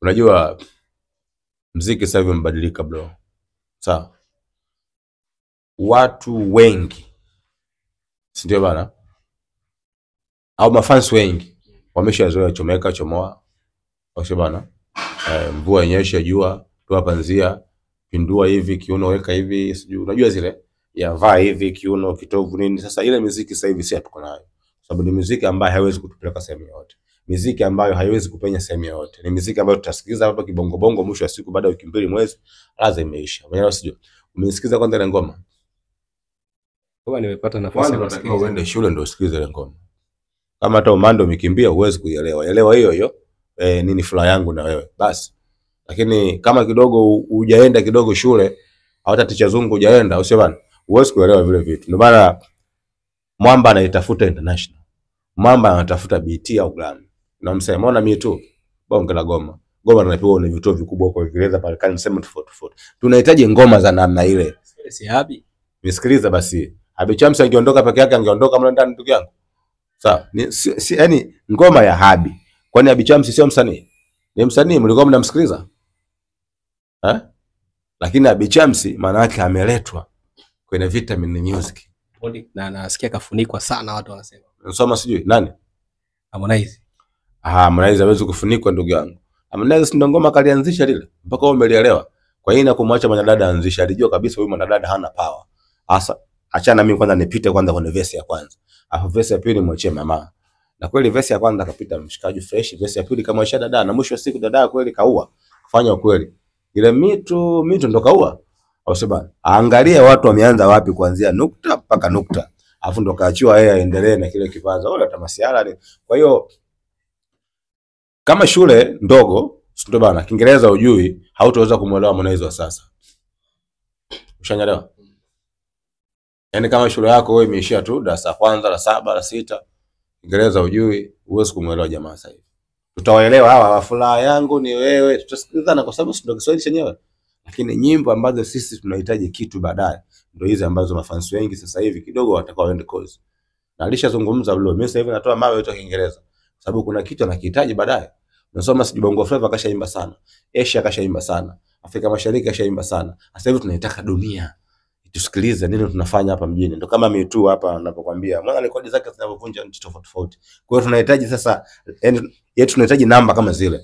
Unajua mziki sasa hivi umebadilika bro. Sawa. Watu wengi, si ndio bana? Au mafans wengi wameshazoea chomeka chomoa. Au sio bana? Mvua inyeshe, jua, toa panzia, pindua hivi kiuno, weka hivi, sijui unajua zile ya vaa hivi kiuno, kitovu nini. Sasa ile muziki sasa hivi si hatuko nayo. Sababu ni muziki ambayo haiwezi kutupeleka sehemu yoyote. Muziki ambayo haiwezi kupenya sehemu yoyote. Ni muziki ambayo tutasikiliza hapa kibongo bongo, mwisho wa siku baada ya wiki mbili mwezi lazima imeisha. Umeelewa sijui? Umesikiza kwanza ile ngoma? Kama nimepata nafasi ya kusikiliza, uende shule ndio usikilize ile ngoma. Kama hata umando umekimbia huwezi kuielewa. Elewa hiyo hiyo. Nini furaha yangu na wewe. Basi. Lakini kama kidogo hujaenda kidogo shule au hata ticha zungu hujaenda, usio bana, huwezi kuelewa vile vitu. Ndio maana Mwamba anaitafuta international. Mwamba anatafuta BT au Grammy. Na msema ona mimi tu bonge la goma. Goma linapigwa na vituo vikubwa huko Uingereza, Marekani, sema tofauti tofauti. Tunahitaji ngoma za namna ile. Si Habi. Nisikiliza basi. Habi Chams angeondoka peke yake angeondoka mle ndani ndugu yangu. Sawa. Ni si yani ngoma ya Habi. Kwani Habi Chams sio msanii? Ni msanii, mlikuwa mnamsikiliza? Eh? Lakini Habi Chams maana yake ameletwa kwenye Vitamin Music. Na nasikia kafunikwa sana watu wanasema. Unasoma sijui nani? Harmonize. Ah, Harmonize hawezi kufunikwa ndugu yangu. Harmonize si ndo ngoma kalianzisha lile mpaka wewe umelielewa. Kwa hiyo na kumwacha mwanadada anzisha, alijua kabisa huyu mwanadada hana power. Asa achana mimi kwanza nipite kwanza kwenye verse ya kwanza. Alafu verse ya pili nimwachie mama. Na kweli verse ya kwanza akapita mshikaji fresh, verse ya pili kamwachia dada, na mwisho wa siku dada kweli kaua. Kufanya ukweli. Ile mitu ndo kaua. Au sio? Angalia watu wameanza wapi kuanzia nukta mpaka nukta. Alafu ndo kaachiwa yeye aendelee na kile kipaza. Wala tamasiala ni. Kwa hiyo kama shule ndogo, ndio bana, Kiingereza hujui, hautaweza kumuelewa Harmonize wa sasa. Ushanyelewa? Yaani kama shule yako wewe imeishia tu darasa la kwanza, la saba, la sita, Kiingereza hujui, huwezi kumuelewa jamaa sasa hivi. Tutawaelewa hawa, furaha yangu ni wewe, tutasikilizana kwa sababu ndio Kiswahili chenyewe. Lakini nyimbo ambazo sisi tunahitaji kitu baadaye ndio hizi ambazo mafans wengi sasa hivi kidogo watakao waende course. Na alishazungumza bro, mimi sasa hivi natoa mawe yote ya Kiingereza kwa sababu kuna kitu anakihitaji baadaye. Unasoma sijui Bongo Flava kashaimba sana, Asia kashaimba sana, Afrika Mashariki kashaimba sana. Sasa hivi tunaitaka dunia tusikilize nini tunafanya hapa mjini. Ndio kama mimi tu hapa ninapokuambia, mwana rekodi zake zinavyovunja nchi tofauti tofauti. Kwa hiyo tunahitaji sasa, yani yetu tunahitaji namba kama zile.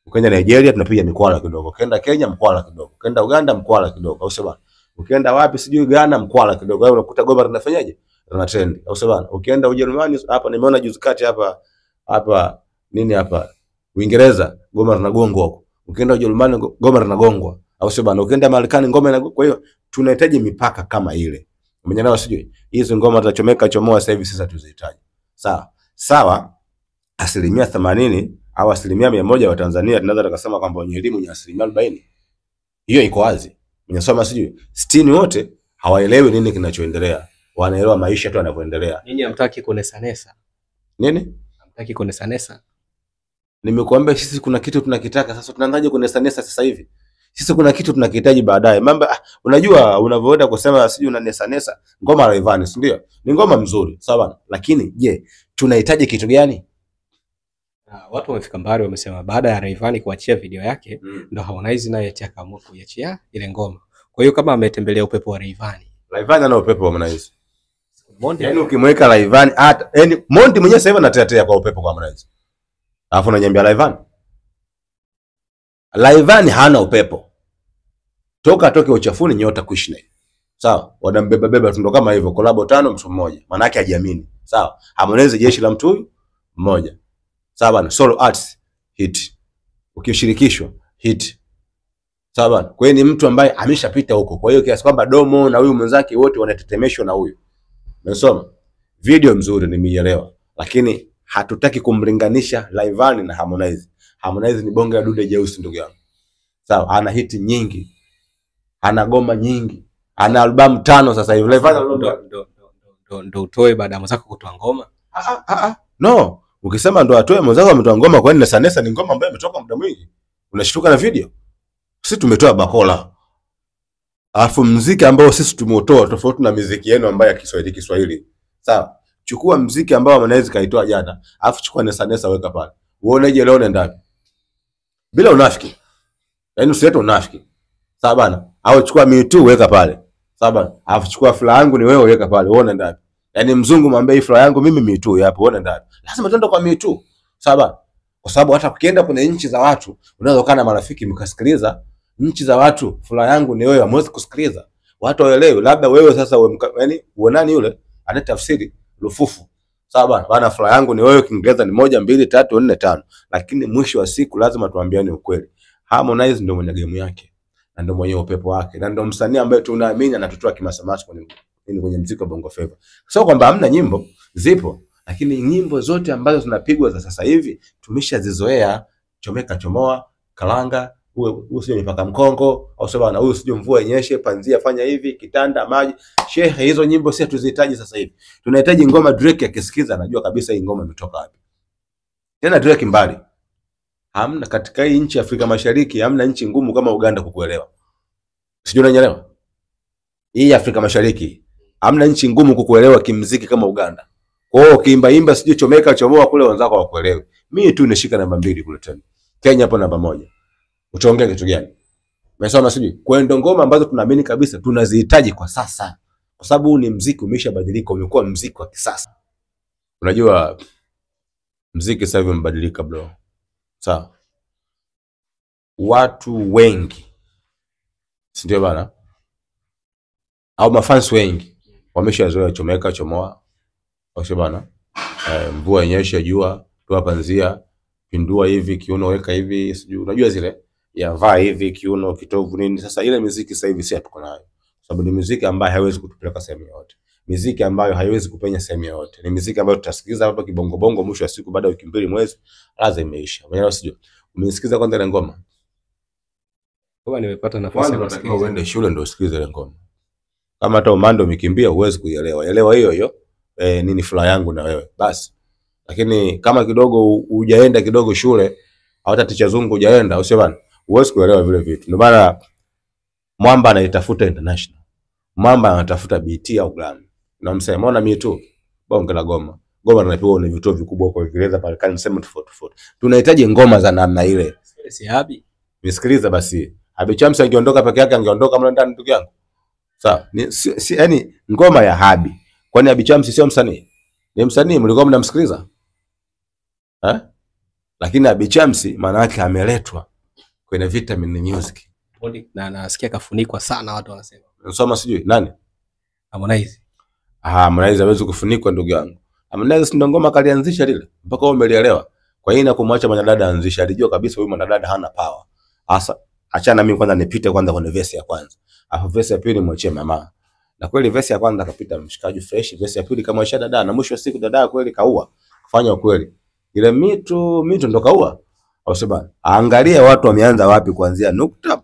Ukienda Nigeria tunapiga mikwala kidogo, ukienda Kenya mkwala kidogo, ukienda Uganda mkwala kidogo, au sio bana? Ukienda wapi sijui Ghana mkwala kidogo. Wewe unakuta goma linafanyaje? Lina trend, au sio bana? Ukienda Ujerumani hapa nimeona juzi kati hapa hapa nini hapa Uingereza goma linagongwa huko. Ukienda Ujerumani goma linagongwa, au sio bana? Ukienda Marekani ngoma inagongwa. Kwa hiyo tunahitaji mipaka kama ile. Umeelewa sijui? Hizo ngoma tutachomeka chomoa sasa hivi sasa tuzihitaji. Sawa. Sawa, 80% au 100% wa Tanzania tunaweza tukasema kwamba wenye elimu ni 40%. Hiyo iko wazi. Mnyasoma sijui 60 wote hawaelewi nini kinachoendelea. Wanaelewa maisha tu yanavyoendelea. Ninyi hamtaki kunesanesa. Nini? Hamtaki kunesanesa. Nimekuambia sisi kuna kitu tunakitaka sasa, tunaanzaje kunesanesa sasa hivi? Sisi kuna kitu tunakihitaji baadaye. Mambo unajua unavyoenda kusema sijui unanesanesa ngoma Rayvanny, si ndio? Ni ngoma mzuri, sawa bana. Lakini je, tunahitaji kitu gani? Watu wamefika mbali wamesema baada ya Rayvanny kuachia video yake ndo Harmonize naye akaamua kuiachia ile ngoma. Kwa hiyo kama ametembelea upepo wa Rayvanny. Rayvanny ana upepo wa Harmonize. Mondi yaani ukimweka Rayvanny hata yani Mondi mwenyewe sasa hivi anatetea kwa upepo kwa Harmonize. Alafu unaniambia Rayvanny? Rayvanny hana upepo. Toka toke uchafuni nyota kuishi naye. Sawa? Wanambeba beba tu ndo kama hivyo, collab 5 mtu mmoja. Maana yake hajiamini. Sawa? Harmonize jeshi la mtu huyu mmoja. Sawa bana, solo arts hit. Ukishirikishwa hit. Sawa bana. Kwa hiyo ni mtu ambaye ameshapita huko. Kwa hiyo kiasi kwamba Domo na huyu mwenzake wote wanatetemeshwa na huyu. Umesoma? Video mzuri nimeielewa. Lakini hatutaki kumlinganisha Rayvanny na Harmonize. Harmonize ni bonge la dude jeusi ndugu yangu. Sawa, ana hiti nyingi. Ana goma nyingi. Ana albamu 5 sasa hivi. Rayvanny ndo utoe baada ya mwenzako kutoa ngoma. No. Ukisema ndo atoe mwenzako ametoa ngoma, kwa nini Nesa ni ngoma ambayo imetoka muda mwingi? Unashtuka na video. Sisi tumetoa bakola. Alafu muziki ambao sisi tumeutoa tofauti na muziki yenu ambayo ya Kiswahili Kiswahili. Sawa? Chukua muziki ambao Harmonize kaitoa jana, alafu chukua Nesa weka pale. Uoneje leo nenda wapi? Bila unafiki. Yaani usilete unafiki. Sawa bana. Au chukua Me Too weka pale. Sawa bana. Alafu chukua furaha yangu ni wewe weka pale. Uone ndapi. Yaani mzungu mwambie hii furaha yangu mimi Me Too yapo, uone ndapi. Lazima tuende kwa Me Too. Sawa bana. Kwa sababu hata ukienda kwenye nchi za watu, unaweza kukaa na marafiki mkasikiliza nchi za watu, furaha yangu ni wewe, hamwezi kusikiliza. Watu waelewe, labda wewe sasa yaani uonani yule anatafsiri lufufu. Sawa bana, bana furaha yangu ni wewe, Kiingereza ni 1 2 3 4 5. Lakini mwisho wa siku lazima tuambiane ukweli. Harmonize ndio mwenye game yake na ndio mwenye upepo wake na ndio msanii ambaye tunaamini anatutoa kimasamasi kwenye muziki wa Bongo Flava. Sio kwamba hamna nyimbo, zipo, lakini nyimbo zote ambazo zinapigwa za sasa hivi tumeshazizoea. Chomeka chomoa, kalanga, huyu sio mipaka mkongo, au sio bana, huyu sio mvua inyeshe, panzia fanya hivi, kitanda maji. Shehe, hizo nyimbo si tuzihitaji sasa hivi. Tunahitaji ngoma Drake akisikiza anajua kabisa hii ngoma imetoka wapi. Tena Drake mbali. Hamna katika hii nchi Afrika Mashariki, hamna nchi ngumu kama Uganda kukuelewa. Sijui unanielewa? Hii Afrika Mashariki hamna nchi ngumu kukuelewa kimuziki kama Uganda. Kwa hiyo ukiimba imba sijui chomeka chomoa kule wenzako hawakuelewi. Mimi tu nishika namba 2 kule tena. Kenya hapo namba 1. Utaongea kitu gani? Umesoma sijui. Kwa hiyo ndo ngoma ambazo tunaamini kabisa tunazihitaji kwa sasa. Kwa sababu ni muziki umeshabadilika, umekuwa muziki wa kisasa. Unajua muziki sasa hivi umebadilika bro. Sawa. Watu wengi, si ndio bana? Au mafans wengi wameshazoea chomeka chomoa. Au sio bana? Mvua inyeshe, jua, toa panzia, pindua hivi kiuno, weka hivi, sijui unajua zile ya vaa hivi kiuno, kitovu nini. Sasa ile muziki sasa hivi si hatuko nayo. Sababu ni muziki ambayo haiwezi kutupeleka sehemu yoyote. Muziki ambayo haiwezi kupenya sehemu yoyote. Ni muziki ambayo tutasikiza hapa kibongo bongo, mwisho wa siku baada ya wiki 2 mwezi lazima imeisha. Umeelewa sijui? Umesikiza kwanza ile ngoma? Kwa nimepata nafasi ya kusikiliza. Uende shule ndio usikilize ile ngoma. Kama hata umando umekimbia huwezi kuielewa. Elewa hiyo hiyo. Nini furaha yangu na wewe. Basi. Lakini kama kidogo hujaenda kidogo shule au hata ticha zungu hujaenda, usio bana, huwezi kuelewa vile vitu. Ndio maana Mwamba anaitafuta international. Mwamba anatafuta BT au Grammy. Na msema unaona mimi tu bonge la goma. Goma linapigwa ni vituo vikubwa huko Uingereza pale kani sema tofauti tofauti. Tunahitaji ngoma za namna ile. Si Habi. Nisikiliza basi. Habi Chamsa angeondoka peke yake angeondoka mle ndani ndugu yangu. Sawa. Ni si yani ngoma ya Habi. Kwani Habi Chamsi sio msanii? Ni msanii, mlikuwa mnamsikiliza? Eh? Lakini Habi Chamsi maana yake ameletwa kwenye Vitamin Music. Na nasikia kafunikwa sana watu wanasema. Unasoma sijui nani? Harmonize. Ah, Harmonize hawezi kufunikwa ndugu yangu. Harmonize si ndo ngoma kalianzisha lile mpaka wewe umelielewa. Kwa hiyo inakumwacha mwanadada anzisha, alijua kabisa huyu mwanadada hana power. Asa achana mimi kwanza nipite kwanza kwenye verse ya kwanza. Alafu verse ya pili mwachie mama. Na kweli verse ya kwanza akapita mshikaji fresh, verse ya pili kama dada, na mwisho wa siku dada kweli kaua. Kufanya ukweli. Ile mitu ndo kaua. Au sio bana? Angalia watu wameanza wapi kuanzia nukta.